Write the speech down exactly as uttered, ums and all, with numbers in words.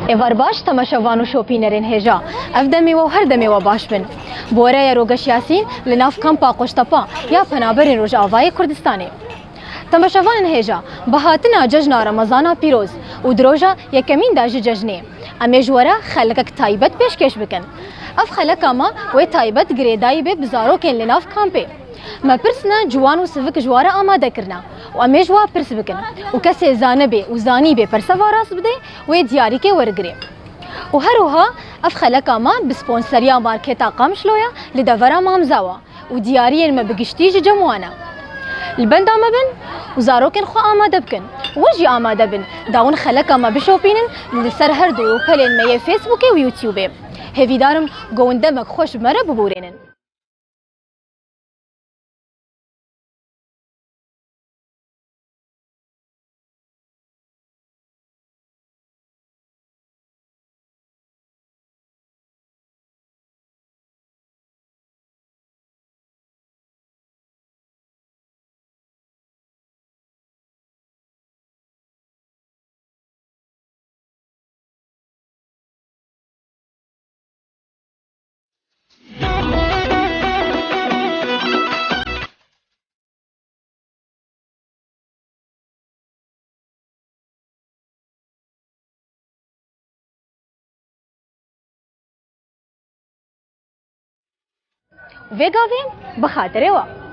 Êvar baş, temaşevan û şopînerên hêja. Ev demê we û her demê we baş bin. Bi we re ye Rogeş Yasîn li nav kampa Qoştepa ya penaberên Rojavayê Kurdistanê. Temaşevanên hêja, bi hatina cejna Remezana pîroz û di roja yekemîn de ji cejnê, em ê ji we re xelekek taybet pêşkêş bikin. Ev xeleka me wê taybet girêdayî be bi zarokên li nav kampê. Me pirsina ciwan û sivik ji we re amade kirine û em ê ji we pirs bikin û kesê zanibê û zanîbê persevan rast bide, wê diyarîkê wergirê. Û her wiha ev xeleka me bi sponseriya marketa Qamişloya li devera Mamzawa û diyariyên me bi giştî ji cem wan e. Li benda me bin û zarokên xwe amade bikin. We jî amade bin, da hûn xeleka me bişopînin li ser her du rûpelên me yê Facebookê û YouTubeê. Hêvîdar im ku hûn demek xweş bi me re bibûrênin. Vê gavê bi xatirê we.